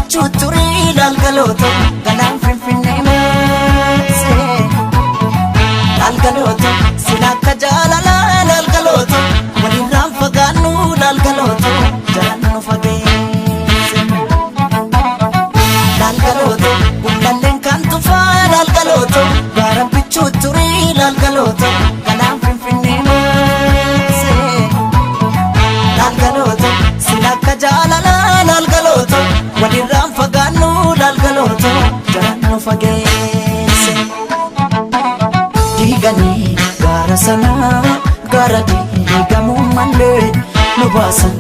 bichuu turii laalgalooto galaan finfinnee maasee. Laalgalooto sila akka jaalalaa laalgalooto walirraan fagaannu laalgalooto jalaan nu fageesse. Laalgalooto gullalleen kan tufaa laalgalooto gaara bichuu turii laalgalooto galaan finfinnee maasee. Laalgalooto sila akka jaalalaa laalgalooto walirraan fagaannu laalgalooto jalaan nu fageesse. Diiganii gaara sanaa gaara diigamuu malee nu baasan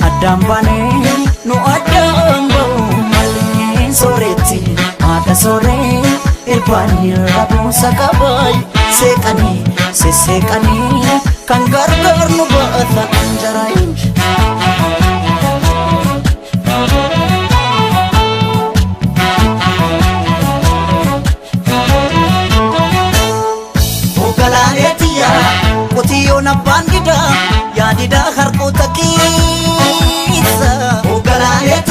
addaan baanee nu addaan ba'uu malee sooretti haadha sooree irbaanii rabuusa qabaay seeqanii sesseeqanii kan gargaar nu baata anjaraayin. Hoogganaalee qotiyyoon abbaan didaa yaadidaa harkoota keessa. Hoogganaalee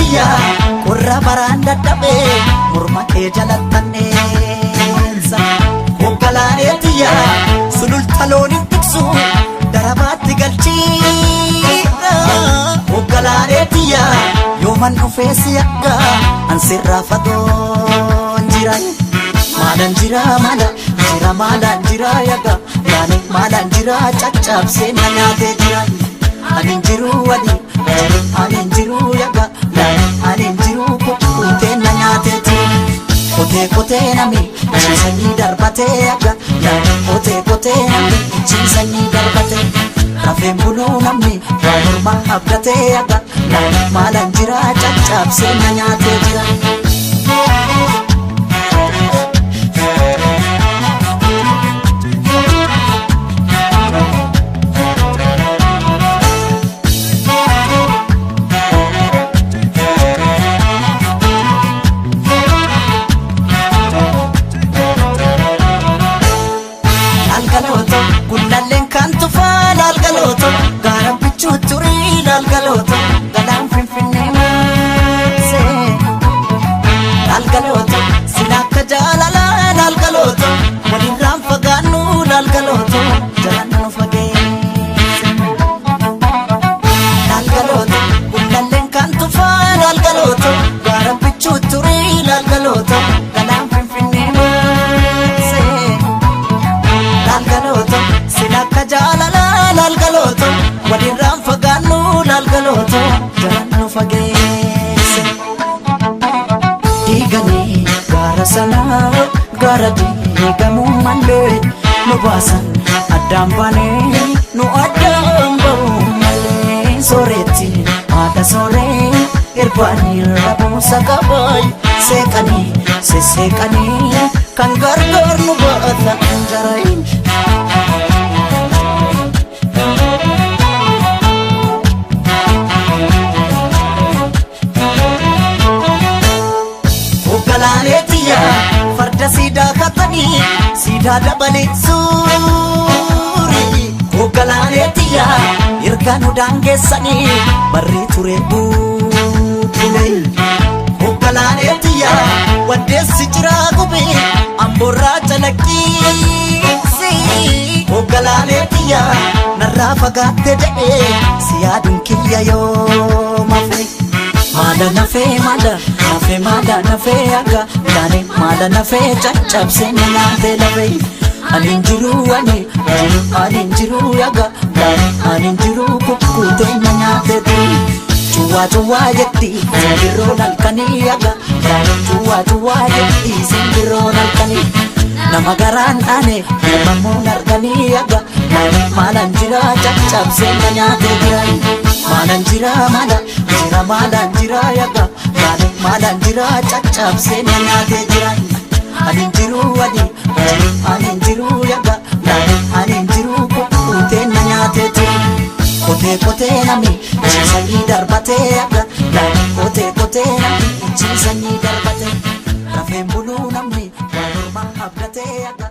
qorra baraan dadhabee morma kee jalattanneessa. Hoogganaalee sululta loon hin tiksu darabaatti galchiidha. Hoogganaalee yooman dhufee si akka ansirraa fagoon jira. Maalaan jira maala jira maalaan jira yaga yaani maalaan jira caccabsee na nyaatee jira. Ani hin jiru wali jiru ani hin jiru yaga yaani ani hin jiru kukkutee na nyaatee jira. Qotee qotee nami ciisanii darbatee yaga yaani qotee qotee nami ciisanii darbatee. Rafeen buluu namni waa morma abdatee yaga yaani maalaan jira caccabsee na nyaatee jira. Laalgalooto gullalleen kan tufaa laalgalooto gaara bichuu turii laalgalooto galaan finfinnee maasee. Laalgalooto sila akka jaalalaa laalgalooto walirraan fagaannu laalgalooto jalaan nu fageesse. Laalgalooto gullalleen kan tufaa laalgalooto gaara bichuu turii laalgalooto galaan finfinnee maasee. Laalgalooto sila akka jaalalaa laalgalooto walirraan fagaannu laalgalooto jalaan nu fageesse. Diiganii gaara sanaa gaara diigamuu malee nu baasan addaan baanee nu addaan ba'uu malee sooretti haadha sooree irbaanii rabuusa qabaay seeqanii sesseeqanii kan gargaar nu baata anjaraayin. Hoogganaalee farda siidaa katanii siidaa dabalee suuri. Hoogganaalee erga nu daangeessanii barri ture bubbule. Hoogganaalee waddeessi jiraa gubee amboorraa calaqqiisi. Hoogganaalee narraa fagaatte jedhee si yaaduun kiyya yoo mafe. Maala nafee maala nafee maala nafee akka yaani maala nafee caccabsee na nyaatee lafee. Ani hin jiru ani jiru ani hin jiru yaga yaani ani hin jiru kukkutee na nyaatee turi. Cuwaa cuwaa jetti simbirroon halkanii yaga yaani cuwaa cuwaa jetti simbirroon halkanii. Nama garaan dhaane uumamuun arganii yaga yaani maalaan jira caccabsee na nyaatee jira. Maalaan jira maala jira maalaan jira yaga yaani maalaan jira caccabsee na nyaatee jira. Ani hin jiru ani jiru ani hin jiru yaga yaani ani hin jiru kukkutee na nyaatee jira. Qotee qotee nami ciisanii darbatee yaga yaani qotee qotee nami ciisanii darbatee. Rafeen buluu namni waa morma abdatee yaga.